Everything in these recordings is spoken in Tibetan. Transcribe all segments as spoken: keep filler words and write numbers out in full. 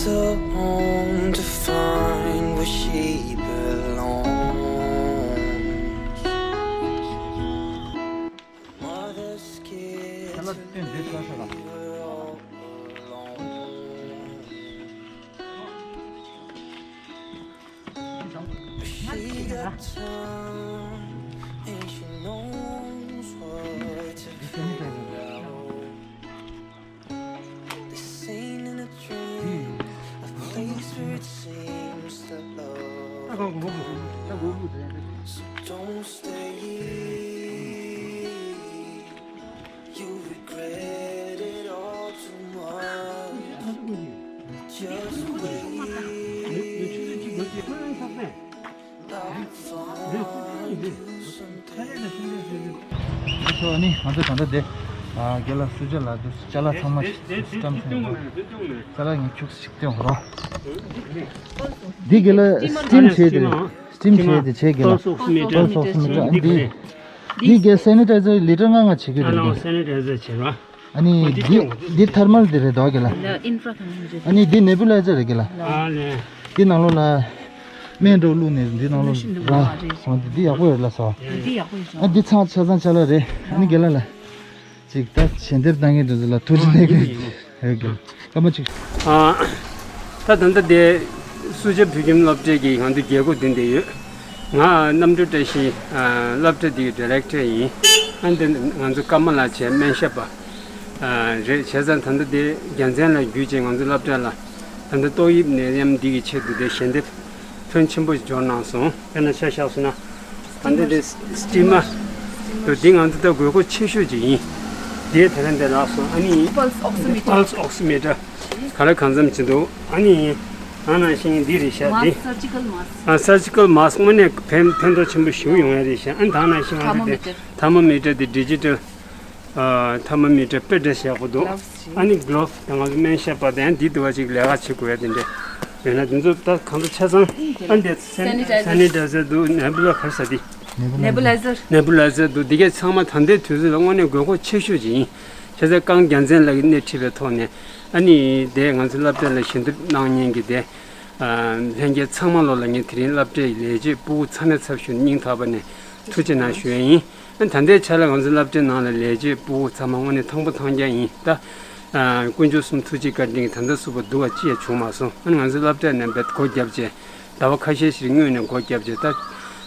The home to find where she belongs. Mother's kid to leave her all alone. She got time and she knows what to figure out. This ain't in a dream, a place where it seems that love will come. So don't stay. You regret it all too much. Just wait. ཨ་ནི་ང་ཚོ་ད་ལྟ་དེ་ཨ་རྒན་ལགས་སུ་ཇ་ལ་དུ་ཅ་ལག་ཚང་མ་སི་ཊིམ་བྱས་ནས་ཅ་ལག་ངས་ཁྱུག་ཅིག་སྟོན་རོགས། འདི་རྒན་ལགས་སི་ཊིམ་བྱས་ཏེ་སི་ཊིམ་བྱས་ཏེ་བྱས་རྒན་ལགས། ཨ་ནི་འདི་འདི་རྒན་སེ་ནི་ཊའི་ཛར་ལི་ཊར་ལྔ་ལྔ་བྱེད་ཀྱི་རེད་འདུག་སེ་ནི་ཊའི་ཛར་བྱེད་རོགས། ཨ་ནི་འདི་འདི་ཐར་མལ་འདི་རེད་འདུག་གི་ལ། ཨ་ནི་འདི་ནེ་བུ་ལའི་ཛར་རེད་གི་ལ། འདི་ནང་ལོགས་ལ་སྨན་འདྲ་བོ་བླུགས་ནས་འདི་ནང་ལོགས་ར། འོ་འདི་འདི་ཡག་པོ་ཡོད་ལ་སོ། ཨ་འདི་ཚང་ཆ་ཚང་ཅ་ལག་རེད། ཨ་ནི་རྒན་ལགས་ལ་ཅིག་ད་ཞལ་འདེབས་གནང་མཁན་དེ་ཚོ་ལ་ཐུགས་རྗེ་གནང་གི་ཡོད་གི་ལ། སྐར་མ་གཅིག་ཨ། ད་ད་ལྟ་དེ་སུ་ཇ་བོད་ཁྱིམ་སློབ་གྲྭའི་གི་ང་ཚོ་རྒྱལ་སྒོ་འདི་འདི་ཡོད། ང་གནམ་གྲུ་བཀྲ་ཤིས་ཨ་སློབ་གྲྭ་འདི་གི་ཌི་རེག་ཊར་ཡིན། ཨ་འདི་ང་ཚོ་ཀརྨ་ལགས་བྱས་སྨན་ཞབས་པ་ཨ་རེད། བྱས་ཙང་ད་ལྟ་དེ་རྒྱལ་མཚན་ལགས་བརྒྱུད་བྱས་ང་ཚོ་སློབ་གྲྭ་ལ་ད་ལྟ་ཏོག་དབྱིབས་ནད་ཡམས་འདི་གི་ཆེད་དུ་དེ་ཞལ་འདེབས་ཕོན་ཆེན་པོ་འབྱོར་གནང་སོང་། དཔེར་ན་ཆ་བཞག་སོང་ན། ད་འདི་འདི་སི་ཊི་མ་དུ་འདི་ང་ཚོ་ད་དགོས་མཁོ་ཆེ་ཤོས་ཅིག་ཡིན། དེ་དེ་རིང་འདི་ལགས་སོ། ཨ་ནི་Pulse oximeter. Pulse oximeter ག་ལ་གང་འཚམ་བྱེད་འདུག་ཨ་ནི་ད་ནང་བཞིན་འདི་རེད་ཤག་འདི་Mask, surgical mask. ཨ་སར་ཇི་ཀལ་མཱ་སི་ཀི་དངོས་གནས་ཕན་ཕན་ཐོགས་ཆེན་པོ་ཞེ་པོ་ཡོང་ཡ་རེད་ཤག་ཨ་ནི་ད་ནང་བཞིན་ང་ཚོ་དེ་Thermometer. Thermometer འདི་ཌི་ཇི་ཊལ་ཨ་ཐར་མོ་མི་ཊར་དཔེ་འདྲ་ཞིག་ཡག་པོ་འདུག Gloves. ཨ་ནི་གློབ་དང་ང་ཚོ་སྨན་ཞབས་པ་དང་འདི་འདུག་པ་ཅིག་ལས་ཀ་བྱེད་དགོས་ཡ་དེ་འདྲ་ཡོད་ན་དེ་ཚོ་ད་གང་ཚོ་ཆ་ཚང་ཨ་འདི་སེ་ནི་ཊའི་ཛར། སེ་ནི་ཊའི་ཛར་འདུག་ནེ་བུ་ལ་ག་རེ་ཟེར་དེ། Nebulizer. Nebulizer འདུག་འདི་གས་ཚང་མ་ད་ལྟའི་དུས་ཚོད་ལ་དངོས་གནས་དགོས་མཁོ་ཆེ་ཤོས་ཅིག་ཡིན། བྱས་ཙང་རྐང་རྒྱལ་མཚན་ལགས་ཀྱིས་སྣེ་ཁྲིད་པའི་ཐོག་ནས་ཨ་ནི་དེ་ང་ཚོ་སློབ་གྲྭ་ལ་ཞལ་འདེབས་གནང་མཁན་གྱི་དེ་ལྷན་རྒྱས་ཚང་མ་ལོ་ལ་ངས་དེ་རིང་སློབ་གྲྭའི་ལས་བྱེད་ཕྲུ་གུ་ཚང་མའི་ཚབ་ཞུས་ནས་སྙིང་ཐག་པ་ནས་ཐུགས་རྗེ་གནང་ཞུ་ཡ་ཡིན། ཨ་ད་ལྟའི་ཆ་ལ་ང་ཚོ་སློབ་གྲྭའི་ནང་ལ་ལས་བྱེད་ཕྲུ་གུ་ཚང་མ་དངོས་གནས་ཐང་པོ་ཐང་རྐྱང་ཡིན། ད་ཨ་དཀོན་མཆོག་གསུམ་ཐུགས་རྗེ་བཀའ་དྲིན་གྱིས་ད་ལྟ་སུ་བ་སྡུག་པ་ཅི་ཡང་བྱུང་མ་སོང་། ཨ་ནི་ང་ཚོ་སློབ་གྲྭ་ནས་རྦད་སྒོ་བརྒྱབ་རྗེས་ཟླ་བ་ཁ་ཤས་ཤིག་སྔོན་ནས་སྒོ་བརྒྱབ་རྗེས་ད་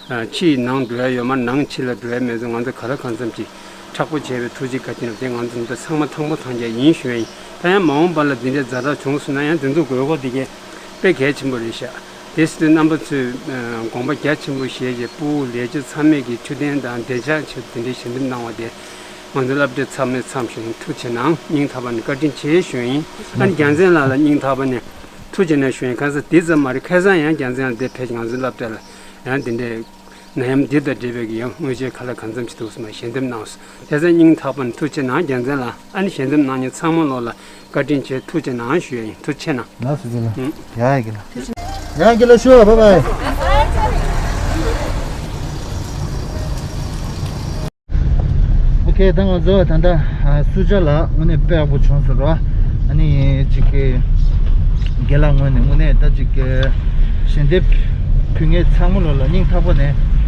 ཨ་ཕྱི་ཡི་ནང་འགྲོ་ཡ་ཡོད་མ་རེད། ནང་ཕྱི་ལ་འགྲོ་ཡ་མེད་ཚོ་ང་ཚོ་ག་ལ་གང་འཚམ་ཅིག་མཁྲེགས་པོ་བྱས་པའི་ཐུགས་རྗེ་བཀའ་དྲིན་ལ་བརྟེན་ང་ཚོ་འདི་ཚང་མ་ཐང་པོ་ཐང་རྐྱང་ཡིན་ཞུ་ཡ་ཡིན། ད་ཡང་མ་འོངས་པ་ལ་འདི་འདྲའི་ཛ་དྲག་བྱུང་སོང་ན་ཡང་འདི་ཚོ་དགོས་མཁོ་འདི་གས་དཔེ་གལ་ཆེན་པོ་རེད་ཤག་དེ་སྲིད་དུ་རྣམ་པ་ཚོས་ཨ་དགོངས་པ་རྒྱ་ཆེན་པོ་བཞེས་རྗེས་ཕྲུ་གུ་ལས་བྱེད་ཚང་མས་ཀྱི་ཆོས་ལྡན་དང་བདེ་འཇགས་ཆེད་དུ་དེ་འདྲའི་ཞལ་འདེབས་གནང་བ་དེ་ང་ཚོ་སློབ་གྲྭའི་ཚབ་མའི་མཚམས་ཞུ་ཡིན། ཐུགས་རྗེ་གནང་། སྙིང་ཐག་པ་ནས་བཀའ་དྲིན་ཆེ་ཞུ་ཡིན། ཨ་ནི་རྒྱལ་མཚན་ལགས་ལ་སྙིང་ཐག་པ་ནས་ཐུགས་རྗེ་གནང་ཞུ་ཡིན། ཁ་སང་དེ་ཙམ་མ་རེད། ཁ་སང་ཡང་རྒྱལ་མཚན་ལགས་དེ་ཕེབས་ང་ཚོའི་སློབ་གྲྭ་ལ་ཡང་དེ་འདྲའི་ནད་ཡམས་འདི་དང་འབྲེལ་བའི་གི་ཡང་དངོས་ཆས་ག་ལ་གང་འཚམ་ཞིག་འདུག་སེ་མར་ཞལ་འདེབས་གནང་སོང་། དེ་ཚོ་སྙིང་ཐག་པ་ནས་ཐུགས་རྗེ་གནང་། རྒྱལ་མཚན་ལགས། ཨ་ནི་ཞལ་འདེབས་གནང་མཁན་ཚང་མ་ལོ་ལ་བཀའ་དྲིན་ཆེ། ཐུགས་རྗེ་གནང་ཞུ་ཡ་ཡིན། ཐུགས་རྗེ་གནང་། ལགས་སོ་རྒན་ལགས། ཨུ། ཡ་ཡ་རྒན་ལགས། ཡ་རྒན་ལགས་ཞུ། བའི་བའི། ཨོ་ཁེ། ད་ང་ཚོ་ད་ལྟ་ཨ་སུ་ཇ་ལགས་དངོས་གནས་དཔེ་ཡག་པོ་བྱུང་སོང་རོ། ཨ་ནི་ཅིག་གི་རྒན་ལགས་ངོས་ནས་དངོས་གནས་ད་ཅིག་གི་ཞལ་འདེབས་ཕུལ་མཁན་ཚང་མ་ལོ་ལ་སྙིང་ཐག་པ་ནས་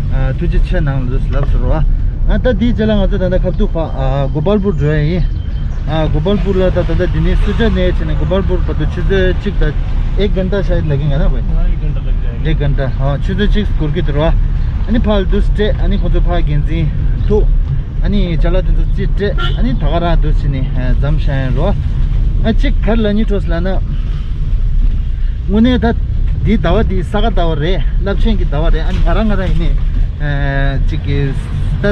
ཨ་ཐུགས་རྗེ་ཆེ་གནང་ལབ་སོང་རོ། ཨ་ད་དེའི་རྗེས་ལ་ང་ཚོ་ད་ལྟ་ཁ་ཐུག་ཕ་ཨ་གོ་པལ་པུར་འགྲོ་ཡ་ཡིན། ཨ་གོ་པལ་པུར་ལ་ད་ད་ལྟ་འདི་ནས་སུ་ཇ་ནས་བྱས་ནས་གོ་པལ་པུར་བར་དུ་ཆུ་ཚོད་གཅིག་དང་ཨེག་གྷན་ཊ་ཤ་ཡིད་ལ་གིན་ང་ན་བས། ཨེག་གྷན་ཊ་ལ་གིན། ཨེག་གྷན་ཊ། ཨ་ཆུ་ཚོད་གཅིག་འགོར་གི་འདུག་ར། ཨ་ནི་ཕར་ལ་དུས་སྤྲད། ཨ་ནི་ཁོ་ཚོ་ཕར་འགན་འཛིན་ཐུག་ཨ་ནི་ཅ་ལག་དེ་ཚོ་རྩིས་སྤྲད། ཨ་ནི་ད་ག་རང་དུ་ཕྱིན་ནས་འཛོམས་བཞག་ཡིན་རོ། ཨ་གཅིག་ག་རེ་ལབ་སྙིང་བྲོ་སོང་ལབ་ན། དངོས་གནས་ད་འདི་ཟླ་བ་འདི་ས་ག་ཟླ་བ་རེད། རླབས་ཆེན་གྱི་ཟླ་བ་རེད། ཨ་ནི་ང་རང་ང་རང་ཡིན་ནའི་ཨ་གཅིག་གི་ད་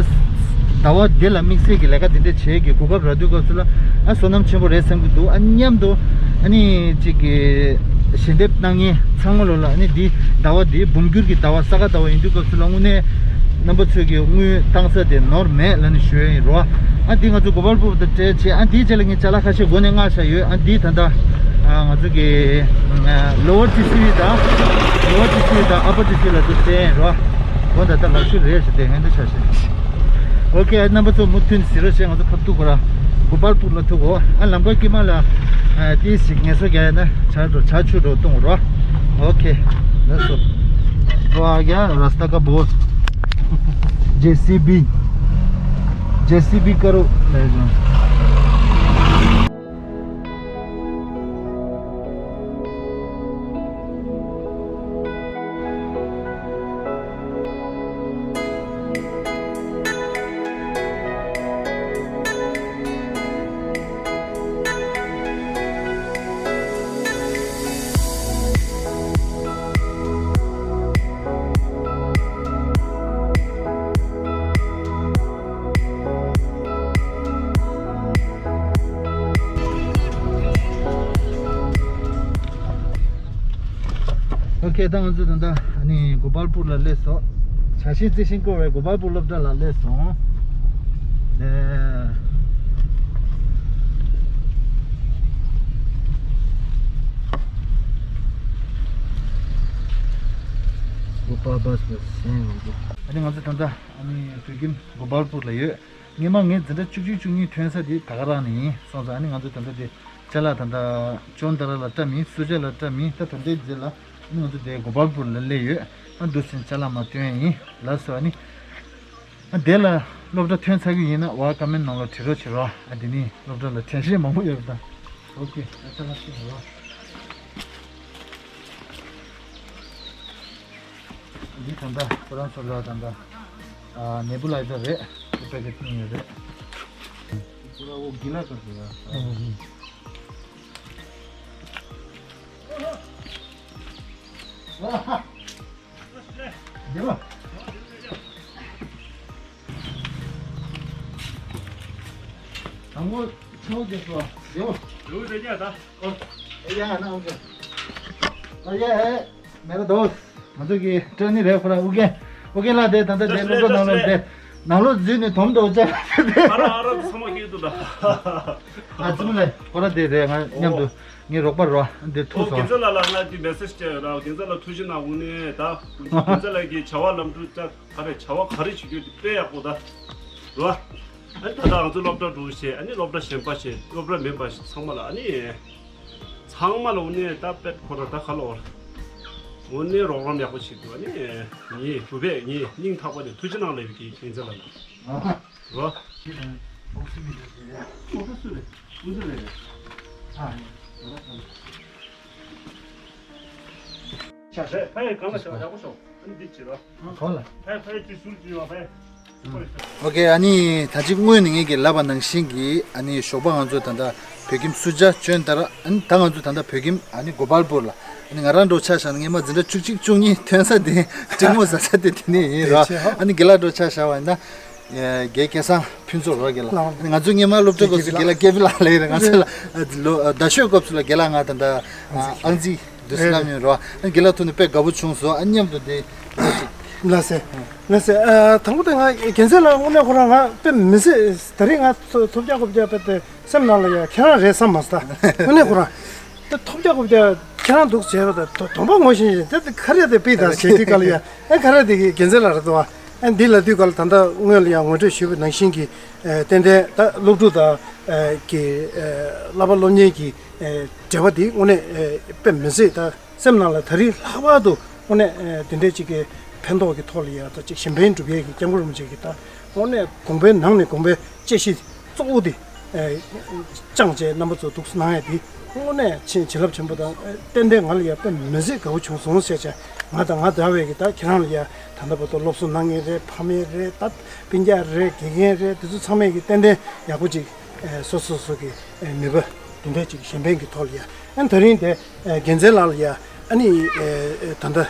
ཟླ་བ་འདི་ལ་དམིགས་བསལ་གྱི་ལས་ཀ་འདི་འདྲ་བྱེད་ཀྱི་གོ་སྐབས་རག་དུས་སྐབས་སུ་ལ་ཨ་བསོད་ནམས་ཆེན་པོ་རེད་བསམ་གྱི་འདུག་ཨ་མཉམ་དུ་ཨ་ནི་གཅིག་གི་ཞལ་འདེབས་གནང་མཁན་ཚང་མ་ལོ་ལ་ཨ་ནི་འདི་ཟླ་བ་འདི་འབུམ་འགྱུར་གྱི་ཟླ་བ་ས་ག་ཟླ་བ་ཡིན་དུས་སྐབས་སུ་ལ་དངོས་གནས་རྣམ་པ་ཚོས་ཀྱི་དངུལ་བཏང་ས་དེ་ནོར་མེད་ལབ་ནས་ཞུ་ཡ་ཡིན་རོ། ཨ་འདི་ང་ཚོ་གོ་པལ་པུར་དུ་སྤྲད་བྱས། ཨ་འདིའི་རྗེས་ལ་ངས་ཅ་ལག་ཁ་ཤས་སྒོ་ནས་མངགས་བཞག་ཡོད། ཨ་འདི་ད་ལྟ་ཨ་ང་ཚོ་གི་ལོ་ཝར་ཊི་སི་ཝི་དང་ལོ་ཝར་ཊི་སི་ཝི་དང་ཨ་པར་ཊི་སི་ཝི་ལ་དུ་སྤྲད་ཡིན་རོ། སྒོ་ད་ལྟ་ལག་ཤུབས་རེད་ཟེར་དེ་ཧན་དུ་ཆ་ཤས། ཨོ་ཁེ། རྣམ་པ་ཚོ་མུ་མཐུད་ཟེར་རོགས་བྱས། ང་ཚོ་ཁ་ཐུག་གོ་ར། གོ་པལ་པུར་ལ་ཐུག་གོ། ཨ་ལམ་ཁ་དཀྱིལ་མ་ལ་ཨ་ཏིས་ཞིག་ངལ་གསོ་རྒྱག་ཡ་ན་ཇ་འདྲ་ཇ་ཆུ་འདྲ་བཏུང་རོགས། ཨོ་ཁེ། ལགས་སོ། ཨོ་ཨ་རྒྱ་ར་སྟ་ཀ་བོ། ཇེ་སི་བི། ཇེ་སི་བི་ཀ་རོ་ལས་ཇོ། ཨོ་ཁེ། ད་ང་ཚོ་ད་ལྟ་ཨ་ནི་གོ་པལ་པུར་ལ་སླེབས་སོང་། བྱ་ཤིང་རྩི་ཤིང་བསྐོར་བའི་གོ་པལ་པུར་སློབ་གྲྭ་ལ་སླེབས་སོང་། ཨེ། གོ་པལ་པུར་ལ་སླེབས་སོང་། ཨ་ནི་ང་ཚོ་ད་ལྟ་ཨ་ནི་བོད་ཁྱིམ་གོ་པལ་པུར་ལ་ཡོད། སྔོན་མ་ངས་འཛིན་གྲྭ་བཅུ་གཅིག་བཅུ་གཉིས་ཐོན་ས་དེ་ད་ག་རང་ནས་ཡིན་སོང་ཙང་། ཨ་ནི་ང་ཚོ་ད་ལྟ་དེ་ཅ་ལག་ད་ལྟ་ཅོན་ཏ་ར་ལ་བཀྲམ་ཡིན། སུ་ཇ་ལ་བཀྲམ་ཡིན། ད་ད་ལྟའི་རྗེས་ལ་ཨ་ནི་ང་ཚོ་དེ་གོ་པལ་པུར་ལ་སླེབས་ཡོད། ཨ་འདུག་སེ་ཅ་ལག་མར་བཏོན་ཡིན་ལགས་སོ། ཨ་ནི་ཨ་དེ་ལ་སློབ་གྲྭ་ཐོན་ཚར་གི་ཡིན་ན་ཝེལ་ཀམ་མེན་ནང་ལ་བྲིས་རོགས་བྱེད་རོགས། ཨ་དེ་ནི་སློབ་གྲྭ་ལ་དྲན་ཤེས་མང་པོ་ཡོད་རེད་ད། ཨོ་ཁེ། ཨ་ཅ་ལག་ཤེས་རོགས། འདི་ད་ལྟ་ཁོ་རང་ཚོ་ལ་ད་ལྟ་ཨ་ནེ་བུ་ལའི་ཛར་རེད། དེ་པེ་ཀེཊ་གཉིས་ཡོད་རེད། ཁོ་རང་འོ་གི་ལ་ཀར་དེ་ཡ། ཨ་ཧ། དེ་བ། དང་པོ་ཆུ་བོ་དེ་སོ་དེ་བ། ཡོད་རེད་ཡ་ད། ཨོ། ཨེ་ཡ་ན་ཨོ་ཀེ། ཨ་ཡ་ཧེ། མེ་ར་དོ། ང་ཚོ་གི་ཀྲ་ནི་རེད། ཁོ་ར་ཨུ་རྒྱན། ཨུ་རྒྱན་ལགས་དེ་ད་ལྟ་དེ་སློབ་གྲྭ་ནང་ལ་དེ་ནང་ལོགས་འཛུལ་ནས་དོམ་དོ་བྱ། ཨ་ར་ཨ་ར་ཚང་མ་སྐྱིད་འདུག་ད། ཨ་ཙི་མོ་ལེ། ཁོ་ར་དེ་རེད། ང་མཉམ་དུ་ངའི་རོགས་པ་རོ་དེ་ཐུག་ཨོ་སོང་། རྒན་ཚ་ལགས་ལ་ང་དེ་མེ་སེ་ཇི་སྤྲད་ཡོད་ར། རྒན་ཚ་ལགས་ཐུགས་རྗེ་གནང་། དངོས་གནས་ད་རྒན་ཚ་ལགས་ཀྱི་བྱ་བ་ལམ་འགྲོ་ལྟ། ག་རེ་བྱ་བ་ག་རེ་བྱེད་རྒྱུ་དེ་དཔེ་ཡག་པོ་ད། རོ། ཨ་ནི་ད་ལྟ་ང་ཚོ་སློབ་གྲྭ་འགྲོ་བྱས། ཨ་ནི་སློབ་གྲྭ་གཞན་པ་བྱས། སློབ་གྲྭ་མིན་པ་ཚང་མ་ལ་ཨ་ནི། ཚང་མ་ལ་དངོས་གནས་ད་དཔེ་ཁོ་ར་ད་ག་ལ་བར། དངོས་གནས་རོགས་རམ་ཡག་པོ་བྱེད་འདུག་ཨ་ནི། ངའི་བུ་ཕས་ངའི་སྙིང་ཐག་པ་ནས་ཐུགས་རྗེ་གནང་ལབ་ཀྱི་ཡིན་ཚེ་ལ་ལ། རོ། ཨོ་སུ་རེད། ཨུ་ཚུ་རེད། ཨ། ཆ་ཤས་ཕ་ཡི་གང་ལ་ཆ་ཡག་པོ་ཤོག་ཨ་ནི་འདི་བྱེད་རོགས། གང་ལ། ཕ་ཡི་ཕ་ཡི་ཅི་ཟུར་ཅི་ཡོད་ཕ་ཡི། ཨོ་ཁེ། ཨ་ནི་ད་ཅི་སྔོན་ནས་ངས་ཀྱི་ལབ་པ་ནང་བཞིན་གྱི་ཨ་ནི་ཞོགས་པ་ང་ཚོ་ད་ལྟ་བོད་ཁྱིམ་སུ་ཇ་ཅོན་ཏ་ར། ཨ་ནི་ད་ང་ཚོ་ད་ལྟ་བོད་ཁྱིམ་ཨ་ནི་གོ་པལ་པུར་ལ། ཨ་ནི་ང་རང་འགྲོ་ཆ་བཞག་ན་སྔོན་མ་འཛིན་གྲྭ་བཅུ་གཅིག་བཅུ་གཉིས་ཐོན་ས་དེ་འགྲིག་མོ་ཟ་ས་དེ་དེ་ནས་ཡིན་ར། ཨ་ནི་དགེ་ལགས་འགྲོ་ཆ་བཞག་པ་ཡིན་ན། རྒན་སྐལ་བཟང་ཕུན་ཚོགས་རོགས་དགེ་ལགས། ལགས། ང་ཚོ་སྔོན་མ་སློབ་གྲྭ་སྐབས་སུ་དགེ་ལགས་ཀེ་བི་ལགས་ལབ་ཡོད་རེད། ང་ཚོ་ལ་ལོ་ཟླ་ཤོད་སྐབས་སུ་ལ་དགེ་ལགས་ང་ད་ལྟ་ཨང་རྩིས་འདུག་སེ་ལབ་ཡོད་རེད། དགེ་ལགས་ཐུག་ནས་དཔེ་དགའ་པོ་བྱུང་སོང་། ཨ་མཉམ་དུ་དེ་ལགས་སེ། ལགས་སེ། ཨ་དང་པོ་དེ་ང་རྒན་ཚེ་ལགས་དངོས་གནས་ཁོ་རང་ང་དཔེ་མི་སྲིད། ད་རེས་ང་ཐོ་ཐོབ་རྒྱག་གོ་རྒྱག་དཔེ་དེ་སེམས་ནང་ལ་ཡ་ཁྱེད་རང་རེད་བསམ་མ་སོང་། ད་དངོས་གནས་ཁོ་རང་ད་ཐོབ་རྒྱག་གོ་རྒྱག་ཁྱེད་རང་འདུག་བྱས་པ་ད་དོ་དོམ་པ་ངོ་ཤེས་ཤིང་དེ་ཁ་རས་དེ་དཔེ་ད་བྱེད་དུས་ག་ལ་ཡ། ཨ་ཁ་རས་དེ་གི་རྒན་ཚེ་ལགས་རེད་དོ། ཨ་འདི་ལ་དུས་ག་ལ་ད་ལྟ་སྔོན་ལ་ཡང་ངོ་སྤྲོད་ཞུས་པ་ནང་བཞིན་གྱི་ཨ་ཏན་ཏན་ད་སློབ་ཕྲུག་དང་ཨ་གི་ཨ་བསླབ་པ་སློབ་གཉེར་གྱི་ཨ་འབྲེལ་བ་འདི་དངོས་གནས་ཨ་དཔེ་མི་སྲིད། ད་སེམས་ནང་ལ་ད་རེས་ལྷག་པར་དུ་དངོས་གནས་ཨ་འདི་འདྲའི་ཅིག་གི་ཕན་ཐོགས་ཀྱི་ཐོག་ལ་ཡ་ད་ཅིག་གཞན་ཕན་སྒྲུབ་ཡས་ཀྱི་སྐྱབས་མགོན་རིན་པོ་ཆེ་གི་ད་དངོས་གནས་དགོངས་པའི་ནང་ནས་དགོངས་པའི་དཔྱད་གཞི་གཙོ་བོ་དེ་ཨ་བཅངས་བྱས་རྣམ་པ་ཚོ་འདུག་སེ་གནང་ཡ་དེ་དངོས་གནས་ཆེས་བྱིན་རླབས་ཆེན་པོ་དང་། ཨ་ཏན་ཏན་ང་ལ་ཡ་དཔེ་མི་སྲིད་དགའ་བོ་བྱུང་སོང་ཟེར་བྱས། ང་དང་ང་འདྲ་བའི་གི་ད་ཁྱེད་རང་ལ་ཡ་ད་ལྟ་བར་དུ་སློབ་གསོ་གནང་མཁན་རེད། ཕ་མ་རེད། ད་སྤུན་ཀྱག་རེད། དགེ་རྒན་རེད། དེ་ཚོ་ཚང་མས་གི་ཏན་ཏན་ཡག་པོ་ཅིག་ཨ་སོ་སོ་སོ་གི་ཨ་ནུས་པ་དེ་འདྲ་ཅིག་གཞན་ཕན་གྱི་ཐོག་ལ་ཡ། ཨ་ད་རིང་དེ་ཨ་རྒན་ཚེ་ལགས་ལ་ཡ་ཨ་ནི་ཨ་ད་ལྟ་ད་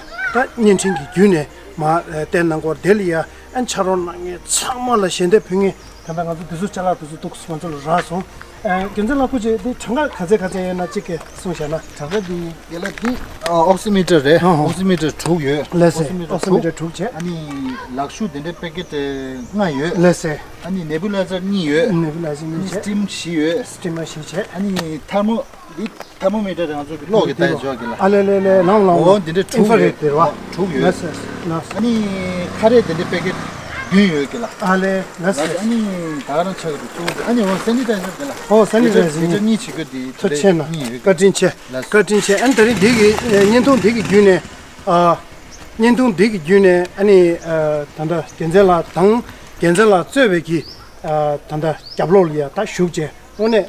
བརྙན་འཕྲིན་གྱི་བརྒྱུད་ནས་མར་ཨ་བསྟན་གནང་སྐོར་དེ་ལ་ཡ། ཨ་ཕྱག་རོགས་གནང་མཁན་ཚང་མ་ལ་ཞལ་འདེབས་ཕུལ་མཁན། ད་ལྟ་ང་ཚོ་དེ་ཚོ་ཅ་ལག་དེ་ཚོ་འདུག་སེ་ང་ཚོ་ལ་རག་སོང་། ཨ་རྒན་ཚེ་ལགས་སྐུ་མཁྱེན། དེ་གྲངས་ཀ་ག་ཚད་ག་ཚད་ཡོད་ན་གཅིག་གིས་གསུངས་བཞག་ན། གྲངས་ཀ་འདི་རྒན་ལགས་འདི་ཨོག་སི་མི་ཊར་རེད། ཨོ་སི་མི་ཊར་དྲུག་ཡོད། ལགས་སེ། ཨོག་སི་མི་ཊར་དྲུག་བྱས། ཨ་ནི་ལག་ཤུབས་དེ་འདྲའི་པེ་ཀེཊ་ལྔ་ཡོད། ལགས་སེ། ཨ་ནི་ནེ་བུ་ལའི་ཛར་གཉིས་ཡོད། ནེ་བུ་ལའི་ཛར་གཉིས་བྱས། སི་ཊིམ་བཞི་ཡོད། སི་ཊིམ་བཞི་བྱས། ཨ་ནི་ཐར་མོ། འདི་ཐར་མོ་མི་ཊར་ང་ཚོ་གི་གློག་གི་ལྟ་ཡ་འཇོག་གི་ལ། ཨ་ལེ་ལེ་ལེ། ལོང་ལོང་། འོ་འདི་འདྲ་དྲུག་ཡོད། ཨིན་ཕ་རེཌ་དེ་རེད་བ། དྲུག་ཡོད། ལགས་སེ། ལགས་སེ། ཨ་ནི་ཁ་རས་འདི་འདྲ་པེ་ཀེཊ་ རྒྱུན་ཡོད་ཀྱི་ལ། ཨ་ལས། ལགས་སོ། ལགས་སོ། ཨ་ནི་ད་ག་རང་ཆགས་ཀྱི་འདུག་གཙོ་བོ་དེ། ཨ་ནི་འོ་སེ་ནི་ཊའི་ཛར་དེ་ལ། ཨོ་སེ་ནི་ཊའི་ཛར་དེ་ཚོ་གཉིས་བྱེད་དགོས་དེ། ཐུགས་རྗེ་ཆེ་གནང་། གཉིས་ཡོད་ཀྱི་བཀའ་དྲིན་ཆེ། ལགས་སོ། བཀའ་དྲིན་ཆེ། ཨ་ནི་ད་རིང་འདི་གི་ཨེ་བརྙན་ཐུང་འདི་གི་བརྒྱུད་ནས། ཨ། བརྙན་ཐུང་འདི་གི་བརྒྱུད་ནས་ཨ་ནི་ཨ་ད་ལྟ་རྒྱལ་མཚན་ལགས་དང་རྒྱལ་མཚན་ལགས་གཙོས་པའི་གི་ཨ་ད་ལྟ་རྒྱབ་ལོགས་ལ་ཡ་ད་བཞུགས་བྱས་དངོས་གནས་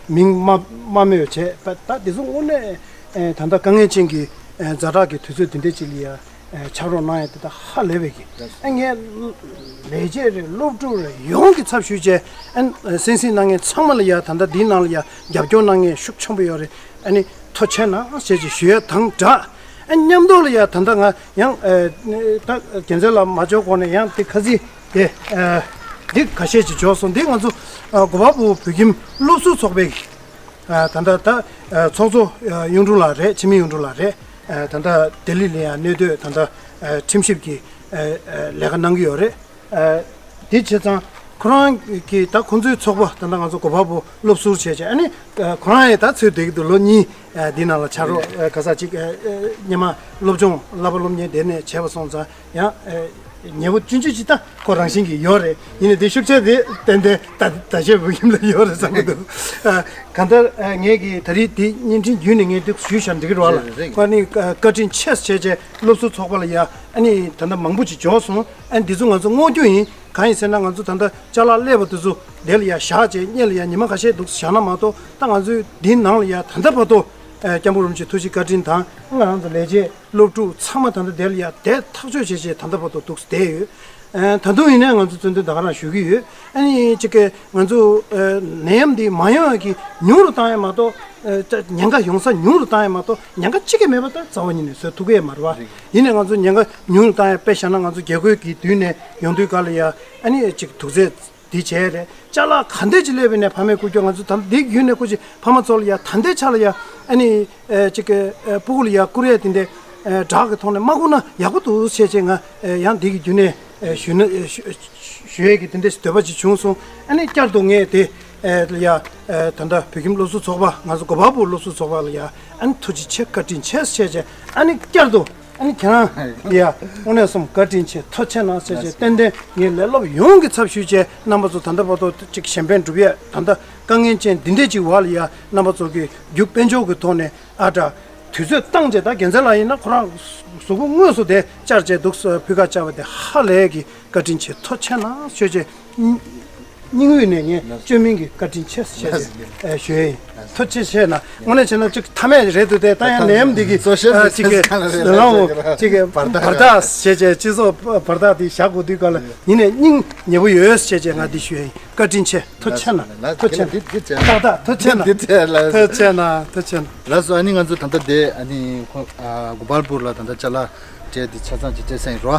མིང་མ་མ་སྨོས་བྱས་ད་འདི་ཚོ་དངོས་གནས་ཨེ་ད་ལྟ་དཀའ་ངལ་ཅན་གྱི་ཨེ་ཛ་དྲག་གི་དུས་ཚོད་འདི་འདྲ་ཅིག་ལ་ཡ་ཨེ་ཕྱག་རོགས་གནང་ཡ་དེ་ད་ཧ་ལས་པའི་གི། ཨེ་ངས་ལས་བྱེད་རེད། སློབ་ཕྲུག་རེད། ཡོངས་ཀྱི་ཚབ་ཞུས་བྱས་ཨེ་གསན་གཟིགས་གནང་མཁན་ཚང་མ་ལ་ཡ་ད་ལྟ་འདིའི་ནང་ལ་ཡ་རྒྱབ་སྐྱོར་གནང་མཁན་ཤུགས་ཆེན་པོ་ཡོད་རེད། ཨ་ནི་ཐུགས་རྗེ་ཆེ་གནང་ཞེས་ཅིག་ཞུ་ཡ་དང་སྦྲགས། ཨ་མཉམ་དུ་ལ་ཡ་ད་ལྟ་ང་ཡང་ཨ་ད་རྒྱལ་མཚན་ལགས་མ་འབྱོར་གོང་ནས་ཡང་དེ་ཁ་ཚིག་དེ་ཨ་འདི་ཁ་ཤས་ཅིག་འབྱོར་སོང་། འདི་ང་ཚོ་ཨ་གོ་པལ་པུར་བོད་ཁྱིམ་སློབ་ཟུར་ཚོགས་པའི་ཨ་ད་ལྟ་ད་ཨ་ཚོགས་གཙོ་ཨ་གཡུང་དྲུང་ལགས་རེད། འཆི་མེད་གཡུང་དྲུང་ལགས་རེད། ཨ་ད་ལྟ་ལྡི་ལི་ལ་ཡ་གནས་སྡོད་ད་ལྟ་ཨ་ཁྲིམས་ཞིབ་ཀྱི་ཨ་ཨ་ལས་ཀ་གནང་གི་ཡོད་རེད། ཨ་དེ་བྱས་ཙང་ཁོ་རང་གི་ད་ཁོང་ཚོའི་ཚོགས་པ་ད་ལྟ་ང་ཚོ་གོ་པལ་པུར་སློབ་ཟུར་བྱས་བྱས། ཨ་ནི་ཨ་ཁོ་རང་ཡང་ད་ཚོད་བསྡད་ཀྱི་འདུག་ལོ་གཉིས་ཨ་འདི་ནང་ལ་ཕྱག་རོགས་ཨ་ག་ས་ཅིག་ཨ་ཨ་སྔོན་མ་སློབ་སྦྱོང་བསླབ་པ་སློབ་གཉེར་དེ་ནས་བྱས་པ་སོང་ཙང་ཡང་ཨ་ཉེ་བོ་ཆུང་ཆུང་ཅིག་ད་ཁོ་རང་བཞིན་གྱིས་ཡོད་རེད། ཡིན་ནའི་དེ་ཤུགས་ཆེ་དེ་ཏན་ཏན་ད་ད་ཆའི་བོད་ཁྱིམ་ལ་ཡོད་རེད་བསམ་གྱི་འདུག་ཨ་གང་ལྟར་ཨ་ངས་ཀྱི་ད་རེས་དེ་བརྙན་འཕྲིན་བརྒྱུད་ནས་ངས་དེ་ཞུས་བཞག་འགྲིག་གི་རེད་བ་ལ། རེད་རེད། ཁོ་ནི་ཨ་བཀའ་དྲིན་ཆེ་བྱས་བྱས་སློབ་ཟུར་ཚོགས་པ་ལ་ཡ་ཨ་ནི་ད་ལྟ་མང་པོ་ཅིག་འབྱོར་སོང་། ཨ་ནི་འདི་ཚོ་ང་ཚོ་བསྔོག་རྒྱུ་ཡིན། གང་ཡིན་ཟེར་ན་ང་ཚོ་ད་ལྟ་ཅ་ལག་ཀླད་པ་དེ་ཚོ་དེ་ལ་ཡ་བཞག་བྱས་སྔོན་ལ་ཡ་ཉི་མ་ཁ་ཤས་འདུག་བཞག་ན་མ་གཏོགས་ད་ང་ཚོའི་འདི་ནང་ལ་ཡ་ད་ལྟ་བར་དུ་ཨ་སྐྱབས་མགོན་རིན་པོ་ཆེ་ཐུགས་རྗེ་བཀའ་དྲིན་དང་ང་རང་ཚོ་ལས་བྱེད་སློབ་ཕྲུག་ཚང་མ་ད་ལྟ་དེ་ལ་ཡ་བསྡད་ཐག་ཆོད་བྱས་བྱས་ད་ལྟ་བར་དུ་འདུག་བསྡད་ཡོད། ཨ་ད་དུང་ཡིན་ནའི་ང་ཚོ་རྩོད་འདོན་ད་ག་རང་ཞུ་གི་ཡོད། ཨ་ནི་གཅིག་གི་ང་ཚོ་ཨ་ནད་ཡམས་འདི་མ་ཡོང་ཡ་གི་ཉུང་རུ་བཏང་ཡ་མ་གཏོགས་ཨ་ཉེན་ཁ་ཡོང་ས་ཉུང་རུ་བཏང་ཡ་མ་གཏོགས་ཉེན་ཁ་གཅིག་ཀྱང་མེད་པ་ད་རྩ་བ་ཉིད་ནས་བཟོ་ཐུབ་ཀྱི་ཡོད་མ་རེད་བ། ཡིན་ནའི་ང་ཚོ་ཉེན་ཁ་ཉུང་རུ་བཏང་ཡ་དཔེ་བཞག་ན་ང་ཚོ་རྒྱ་རྒོལ་གྱི་དུས་ནས་ཡོང་དུས་ག་ལ་ཡ་ཨ་ནི་གཅིག་དུག་རྫས་འདི་བྱས་རེད། ཅ་ལག་ག་འདྲས་ཅིག་སླེབས་པ་ཡིན་ནའི་ཕ་མས་བསྐུར་རྒྱུ། ང་ཚོ་ད་འདི་བརྒྱུད་ནས་སྐུ་མཁྱེན་ཕ་མ་ཚོ་ལ་ཡ་ད་ལྟའི་ཆ་ལ་ཡ་ཨ་ནི་ཨ་གཅིག་གི་ཨ་སྤུ་གུ་ལ་ཡ་བསྐུར་ཡ་དེ་འདྲས་ཨ་སྦྲགས་ཀྱི་ཐོག་ནས་མ་བསྐུར་ན་ཡག་པོ་འདུག་ཟེར་བྱས་ང་ཨ་ཡང་འདི་གི་བརྒྱུད་ནས་ཨ་ཞུ་ན་ཨ་ཞུ་ཞུ་ཡས་ཀྱི་དེ་འདྲས་འདོད་པ་ཅིག་བྱུང་སོང་། ཨ་ནི་བསྐྱར་དུ་ངས་དེ་ཨ་ལ་ཡ་ཨ་ད་ལྟ་བོད་ཁྱིམ་སློབ་ཟུར་ཚོགས་པ་ང་ཚོ་གོ་པལ་པུར་སློབ་ཟུར་ཚོགས་པ་ལ་ཡ་ཨ་ནི་ཐུགས་རྗེ་ཆེ་བཀའ་དྲིན་ཆེ་ཟེར་བྱས་ཨ་ནི་བསྐྱར་དུ། ཨ་ནི་ཁྱེད་རང་ཡ་དངོས་གནས་སོམ་བཀའ་དྲིན་ཆེ། ཐུགས་རྗེ་ཆེ་གནང་ཟེར་བྱས་ཏན་ཏན་ངས་ལས་སློབ་ཡོངས་ཀྱི་ཚབ་ཞུས་བྱས་རྣམ་པ་ཚོ་ད་ལྟ་བར་དུ་ཅིག་གཞན་ཕན་སྒྲུབ་ཡས་ད་ལྟ་དཀའ་ངལ་ཅན་འདི་འདྲས་ཅིག་བར་ལ་ཡ་རྣམ་པ་ཚོ་གི་རྒྱུ་དཔལ་འབྱོར་གྱི་ཐོག་ནས་ཨ་དྲ་དུས་ཚོད་བཏང་བྱས་ད་རྒྱལ་མཚན་ལགས་ཡིན་ན་ཁོ་རང་གཟུགས་པོ་དངོས་སུ་དེ་བཅར་བྱས་འདུག་ཕུལ་ཁ་བཅར་བ་དེ་ཧ་ལས་ཀྱི་བཀའ་དྲིན་ཆེ། ཐུགས་རྗེ་ཆེ་གནང་ཞུས་བྱས། སྙིང་དབུས་ནས་ངས་བཅོས་མིན་གྱི་བཀའ་དྲིན་ཆེ་ཞེས་ཞུ་ཡ་ཡིན། ཐུགས་རྗེ་ཆེ་གནང་། དངོས་གནས་བྱས་ན་ཅིག་ཐ་མལ་རེད་འདུག་སྟེ་ད་ཡང་ནད་ཡམས་འདི་གི་ཅིག་གི་ལ་ལའོ་ཅིག་གི་བར་ཐག་ཞེས་བྱས་སྤྱི་ཚོགས་བར་ཐག་འདི་བཞག་དགོས་དུས་ག་ལ་ཡིན་ནས་སྙིང་ཉེ་པོ་ཡོད་ཞེས་བྱས་ང་འདི་ཞུ་ཡ་ཡིན། བཀའ་དྲིན་ཆེ། ཐུགས་རྗེ་ཆེ་གནང་། ཐུགས་རྗེ་ཆེ་གནང་། ཏག་ཏག་ཐུགས་རྗེ་ཆེ་གནང་། ཐུགས་རྗེ་ཆེ་གནང་། ཐུགས་རྗེ་ཆེ་གནང་། ལགས་སོ། ཨ་ནི་ང་ཚོ་ད་ལྟ་དེ་ཨ་ནི་ཁོ་ཨ་གོ་པལ་པུར་ལ་ད་ལྟ་ཅ་ལག་སྤྲད་དེ་ཆ་ཚང་ཅིག་སྤྲད་ས་ཡིན་རོ།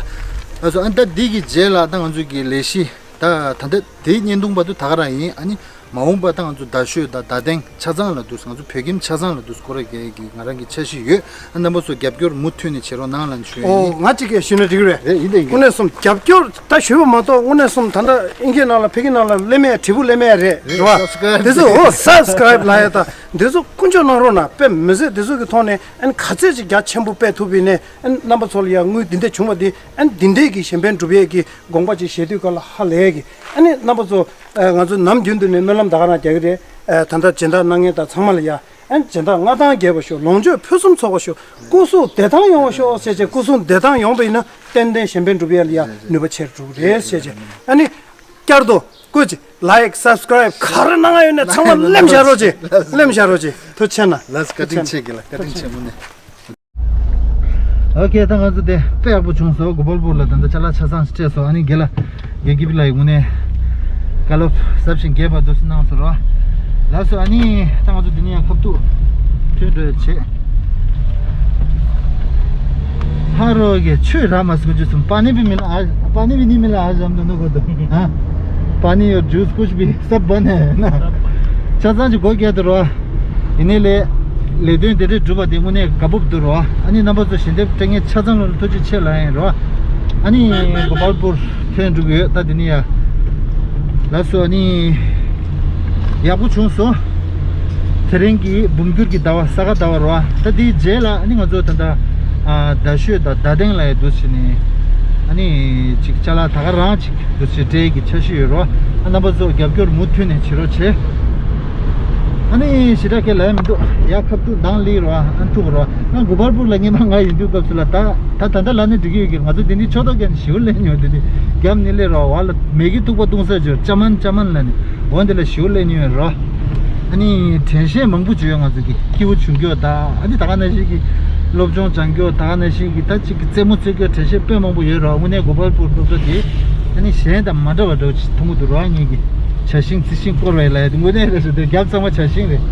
ལགས་སོ། ཨ་ནི་ད་འདི་གི་རྗེས་ལ་ད་ང་ཚོ་གི་ལས་གཞི་ད་ད་ལྟ་དེའི་བརྙན་ཐུང་བར་དུ་ད་ག་རང་ཡིན། ཨ་ནི་མ་འོངས་པ་ད་ང་ཚོ་རྡ་ཤོད་དང་རྡ་སྟེང་ཆ་ཚང་ལ་འདུག་ང་ཚོ་བོད་ཁྱིམ་ཆ་ཚང་ལ་འདུག་སྐོར་ར་རྒྱག་གི་ང་རང་གི་འཆར་གཞི་ཡོད། ཨ་རྣམ་པ་ཚོ་རྒྱབ་སྐྱོར་མུ་མཐུད་ནས་བྱེད་རོགས་གནང་ལབ་ཞུ་ཡ་ཡིན། ཨོ་ང་གཅིག་གིས་ཞུས་ན་འགྲིག་རེད། རེད་ཡིན་དེ་ཡིན། དངོས་གནས་སོམ་རྒྱབ་སྐྱོར་ད་ཞུས་པ་མ་གཏོགས་དངོས་གནས་སོམ་ད་ལྟ་ཨིན་སྐད་ནང་ལ་ཕ་གི་ནང་ལ་ལེ་མེ་དྲིལ་བུ་ལེ་མེ་རེད་རེད་བ། སབ་སི་ཀ་རའིབ་དེ་ཚོ་ཨོ་སབ་སི་ཀ་རའིབ་ལབ་ཡ་ད་འདི་ཚོ་ཀུན་སྤྱོད་གནང་རོགས་གནང་། དཔེ་མི་སྲིད་འདི་ཚོ་གི་ཐོག་ནས་ཨ་ནི་ག་ཚད་ཅིག་རྒྱ་ཆེན་པོ་སྤེལ་ཐུབ་པ་ཡིན་ནའི་ཨ་ནི་རྣམ་པ་ཚོ་ལ་ཡ་དངུལ་འདི་འདྲས་བྱུང་བ་འདི་ཨ་ནི་འདི་འདྲས་ཀྱི་གཞན་ཕན་སྒྲུབ་ཡས་ཀྱི་དགོངས་པ་ཅིག་བཞེས་དུས་ག་ལ་ཧ་ལས་ཀྱི། ཨ་ནི་རྣམ་པ་ཚོ་ཨ་ང་ཚོ་ནམ་རྒྱུན་དུ་ནས་སྨོན་ལམ་ད་ག་རང་རྒྱག་གི་རེད། ཨ་ད་ལྟ་སྦྱིན་བདག་གནང་མཁན་དང་ཚང་མ་ལ་ཡ་ཨ་ནི་སྦྱིན་བདག་མངའ་ཐང་རྒྱས་པ་ཤོག་ལོངས་སྤྱོད་ཕུན་སུམ་ཚོགས་པ་ཤོག་སྐུ་གཟུགས་བདེ་ཐང་ཡོང་བ་ཤོག་ཟེར་བྱས། སྐུ་གཟུགས་བདེ་ཐང་ཡོང་བ་ཡིན་ན་ཏན་ཏན་གཞན་ཕན་སྒྲུབ་ཡས་ལ་ཡ་ནུས་པ་ཆེར་འགྲོ་གི་རེད་ཟེར་བྱས། ཨ་ནི་བསྐྱར་དུ་སྐུ་མཁྱེན་ལའིག་སབ་སི་ཀ་རའིབ་ག་རེ་གནང་ཡ་ཡོད་ནས་ཚང་མ་ལེམ་བཞག་རོགས་གྱིས། ལེམ་བཞག་རོགས་གྱིས། ཐུགས་རྗེ་ཆེ་གནང་། ལགས་བཀའ་དྲིན་ཆེ་གི་ལ་བཀའ་དྲིན་ཆེ་མུ་ནས། ཨོ་ཁེ། ད་ང་ཚོ་དེ་དཔེ་ཡག་པོ་བྱུང་སོང་། གོ་པལ་པུར་ལ་ད་ལྟ་ཅ་ལག་ཆ་ཚང་ཞིག་སྤྲད་སོང་། ཨ་ནི་རྒན་ལགས་རྒན་གྱིས་ལ་ཡི་ངུ་ནས་བཀའ་སློབ་ཟབ་ཞིང་རྒྱས་པ་འདུག་སེ་གནང་སོང་རོ། ལགས་སོ། ཨ་ནི་ད་ང་ཚོ་འདི་ནས་ཡང་ཁ་ཐུག་ཐོན་འགྲོ་ཡ་བྱེད། ཧ་རོ་གི་ཆུ་ར་མ་སུ་ཅུ་སུམ་པ་ནི་བི་མི་ལ་ཨ་པ་ནི་བི་ནི་མི་ལ་ཨ་ཞམ་དུ་ནུ་གོ་དུ་ཨ་པ་ནི་ཡོ་ཇུས་ཀུཆ་བི་སབ་བ་ནེ་ན་ཆ་ཚང་ཅིག་སྒོ་རྒྱག་དུ་རོ། ཡིན་ནའི་ལས་ལས་དོན་དེ་འདྲས་སྒྲུབ་པ་དེ་དངོས་གནས་དགའ་སྤོབས་འདུག་རོ། ཨ་ནི་རྣམ་པ་ཚོ་ཞལ་འདེབས་སྤྲད་མཁན་ཆ་ཚང་ལ་ཐུགས་རྗེ་ཆེ་ལབ་ཡིན་རོ། ཨ་ནི་གོ་པལ་པུར་ཐོན་འགྲོ་གི་ཡོད་ད། དེ་ནི་ཡ་ལགས་སོ། ཨ་ནི་ཡག་པོ་བྱུང་སོང་། དེ་རིང་གི་འབུམ་འགྱུར་གྱི་ཟླ་བ་ས་ག་ཟླ་བ་རོ། ད་དེའི་རྗེས་ལ་ཨ་ནི་ང་ཚོ་ད་ལྟ་ཨ་རྡ་ཤོད་དང་རྡ་སྟེང་ལ་ཡ་འདུག་བྱས་ནས་ ཨ་ནི་ཅིག་ཅ་ལག་ད་ག་རང་ཅིག་འདུག་སེ་སྤྲད་ཀྱི་འཆར་གཞི་ཡོད་རོ། ཨ་རྣམ་པ་ཚོ་རྒྱབ་སྐྱོར་མུ་མཐུད་ནས་བྱེད་རོགས་བྱེད། ཨ་ནི་ཞེ་དྲག་གི་ལས་མི་འདུག་ཡ་ཁབ་ཏུ་མདང་ལི་རོ། ཨ་ཐུག་རོ། ང་གོ་པལ་པུར་ལ་སྔོན་མ་ང་ཡིན་དུས་སྐབས་སུ་ལ་ད་ད་ད་ད་ལ་ནི་འགྲིག་གི་ཡོད་གི། ང་ཚོ་དེ་འདི་ཆོ་ཏོ་གན་ཞིའུ་ལེན་ཡོད་དེ་འདི་རྒྱབ་ནི་ལེ་རོ། བ་ལ་མེ་གི་ཐུག་པ་བཏུང་ས་ཅོ་ཅ་མན་ཅ་མན་ལ་ནི་འོན་དེ་ལ་ཞིའུ་ལེན་ཡོད་རོ། ཨ་ནི་དྲན་ཤེས་མང་པོ་བྱོས་ཡོད་ང་ཚོ་གི། སྐྱིད་པོ་བྱུང་རྒྱུ་ད། ཨ་ནི་ད་ག་ནང་བཞིན་གྱི་སློབ་སྦྱོང་སྦྱང་རྒྱུ། ད་ག་ནང་བཞིན་གྱི་ད་ཅིག་གི་རྩེད་མོ་རྩེ་རྒྱུ། དྲན་ཤེས་དཔེ་མང་པོ་ཡོད་རོགས། དངོས་གནས་གོ་པལ་པུར་སློབ་གྲྭ་དེ་ཨ་ནི་གཞན་དང་མ་འདྲ་བ་འདྲ་བོ་ཅིག་མཐོང་གི་འདུག་རོགས། ངེད་ཀྱི་བྱ་ཤིང་རྩི་ཤིང་བསྐོར་བའི་ལ་ཡ་དེ་དངོས་གནས་རེད་ཟེར་དུས་རྒྱབ་ཚང་མ་བྱ་ཤིང་རེད།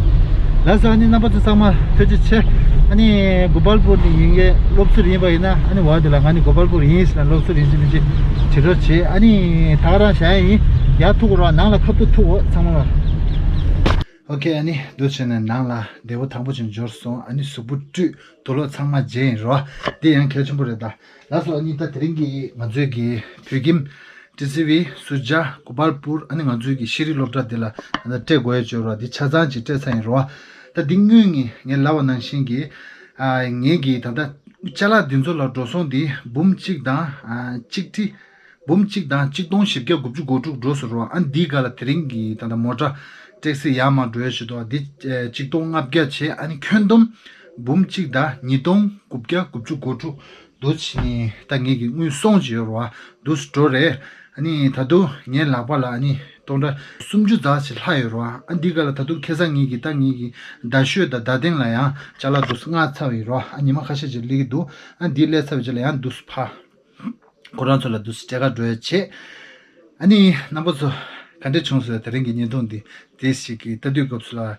ལགས་སོ། ཨ་ནི་རྣམ་པ་ཚོ་ཚང་མ་ཐུགས་རྗེ་ཆེ། ཨ་ནི་གོ་པལ་པུར་ནས་ཡིན་གྱི་སློབ་ཟུར་ཡིན་པ་ཡིན་ན། ཨ་ནི་བ་དེ་ལ་ང་ནི་གོ་པལ་པུར་ཡིན་ཟེར་ན་སློབ་ཟུར་ཡིན་གཅིག་མིན་གཅིག་བྱེད་རོགས་བྱེད། ཨ་ནི་ད་ག་རང་བཞག་ཡིན། ཡར་ཐུག་རོགས། ནང་ལ་ཁབ་ཏུ་ཐུག་འོ་ཚང་མ་ལ། ཨོ་ཁེ། ཨ་ནི་འདུག་བྱས་ནས་ནང་ལ་བདེ་པོ་ཐང་པོ་ཅིག་འབྱོར་སོང་། ཨ་ནི་གཟུགས་པོ་བཀྲུས། དུག་ལོག་ཚང་མ་བརྗེས་ཡིན་རོ། འདི་ཡང་གལ་ཆེན་པོ་རེད་ད། ལགས་སོ། ཨ་ནི་ད་དེ་རིང་གི་ང་ཚོའི་གི་བོད་ཁྱིམ་ཊི་སི་ཝི་སུ་ཇཱ་གོ་པལ་པུར། ཨ་ནི་ང་ཚོའི་གི་ཤེས་རིག་སློབ་གྲྭ་འདི་ལ་ད་སྤྲད་དགོས་ཡ་བྱོས་རོ། འདི་ཆ་ཚང་ཅིག་སྤྲད་ཚར་ཡིན་རོ། ད་འདི་དངུལ་ངས་ངས་ལབ་པ་ནང་བཞིན་གི་ཨ་ངས་གི་ད་ལྟ་ཅ་ལག་འདི་ཚོ་ལ་འགྲོ་སོང་འདི་འབུམ་གཅིག་དང་ཨ་གཅིག་ཁྲི། འབུམ་གཅིག་དང་གཅིག་སྟོང་བཞི་བརྒྱ་དགུ་བཅུ་གོ་དྲུག་འགྲོ་སོང་རོ། ཨ་འདིའི་སྒང་ལ་དེ་རིང་གི་ད་ལྟ་མོ་ཊ་ཊེག་སི་ཡར་མར་འགྲོ་ཡ་ཞིག་འདུག་འདི་ཨེ་གཅིག་སྟོང་ལྔ་བརྒྱ་བྱས། ཨ་ནི་ཁྱོན་བསྡོམས་འབུམ་གཅིག་དང་ཉིས་སྟོང་དགུ་བརྒྱ་དགུ་བཅུ་གོ་དྲུག་འདུག་བྱས་ནས་ད་ངེད་ཀྱི་དངུལ་སོང་བྱས་ཡོད་རོ། འདུག་འགྲོ་རེད། ཨ་ནི་ད་དུང་ངའི་ལག་པ་ལ་ཨ་ནི་སྟོང་ཕྲག་སུམ་ཅུ་ཙམ་ཞིག་ལྷག་ཡོད་རོ། ཨ་འདི་སྒང་ལ་ད་དུང་ཁ་སང་ངེད་ཀྱི་ད་ངེད་ཀྱི་རྡ་ཤོད་དང་རྡ་སྟེང་ལ་ཡང་ཅ་ལག་འདུག་མངགས་ཚར་བ་ཡིན་རོ། ཨ་ཉི་མ་ཁ་ཤས་ཅིག་སླེབས་ཀྱི་འདུག་ཨ་འདི་སླེབས་ཚར་བའི་རྗེས་ལ་ཡང་འདུག་ཕར། ཁོ་རང་ཚོ་ལ་འདུག་སེ་སྤྲད་ག་འགྲོ་ཡ་བྱེད། ཨ་ནི་རྣམ་པ་ཚོ་ག་འདྲས་བྱུང་སོང་། དེ་རིང་གི་བརྙན་ཐུང་འདི་དེ་ཞིག་གི་ལྟ་དུས་སྐབས་སུ་ལ་ཨ་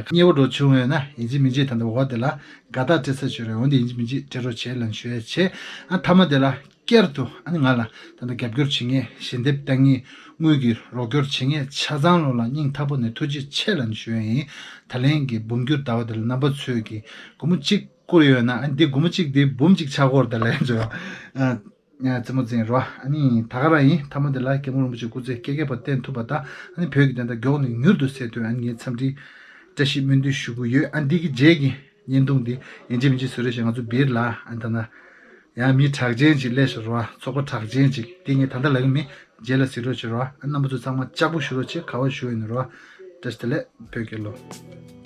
མཉེས་པོ་འདྲ་བྱུང་ཡོད་ན་ཡིན་གཅིག་མིན་གཅིག་ད་ལྟ་འོག་དེ་ལ་དགའ་རྟགས་སྤྲད་ས་བྱོས་རེད། འོན་ཏེ་ཡིན་གཅིག་མིན་གཅིག་སྤྲད་རོགས་བྱེད་ལབ་ཞུ་ཡ་བྱེད། ཨ་མཐའ་མ་དེ་ལ་བསྐྱར་དུ་ཨ་ནི་ང་ལ་ད་ལྟ་རྒྱབ་སྐྱོར་བྱེད་མཁན། ཞལ་འདེབས་བཏང་མཁན། དངུལ་གྱི་རོགས་སྐྱོར་བྱེད་མཁན་ཆ་ཚང་ལོ་ལ་སྙིང་ཐག་པ་ནས་ཐུགས་རྗེ་ཆེ་ལབ་ཞུ་ཡ་ཡིན། ད་ལན་གྱི་འབུམ་འགྱུར་ཟླ་བ་དེ་ལ་རྣམ་པ་ཚོས་ཀྱི་སྒོར་མོ་གཅིག་བསྐུར་ཡོད་ན། ཨ་ནི་འདི་སྒོར་མོ་གཅིག་འདི་འབུམ་གཅིག་ཆགས་ཀྱི་རེད་ད་ལན་ཚོ། ཨ་རྩེད་མོ་རྩེ་ཡིན་རོ། ཨ་ནི་ད་ག་རང་ཡིན། མཐའ་མ་དེ་ལ་སྐྱབས་མགོན་རིན་པོ་ཆེ་སྐུ་ཚེ་བསྐལ་བརྒྱའི་བར་བརྟན་ཐུབ་པ་དང་། ཨ་ནི་བོད་ཀྱི་བདེན་མཐའ་མགྱོགས་ནས་མྱུར་དུ་གསལ་དོན། ཨ་ནི་ངས་འཚམས་འདྲི་བཀྲ་ཤིས་སྨོན་འདུན་ཞུ་གི་ཡོད། ཨ་ནི་འདི་གི་རྗེས་ཀྱི་བརྙན་ཐུང་འདི་ཡིན་གཅིག་མིན་གཅིག་བཟོ་རེས་བྱས། ང་ཚོ་སྦིར་ལ་ཨ་ནི་ད་ན་ཡང་མི་གྲགས་ཅན་ཅིག་སླེབས་ཤག་རོ། ཚོགས་པ་གྲགས་ཅན་ཅིག་འདི་ངས་ད་ལྟ་ལབ་ཀྱི་མིན། རྗེས་ལ་གཟིགས་རོགས་བྱེད་རོ། ཨ་རྣམ་པ་ཚོ་ཚང་མ་ལྕགས་པོ་ཞུ་རོགས་བྱེད། ག་བ་ཞུ་ཡིན་རོ། བཀྲ་ཤིས་བདེ་ལེགས། བོད་རྒྱལ་ལོ།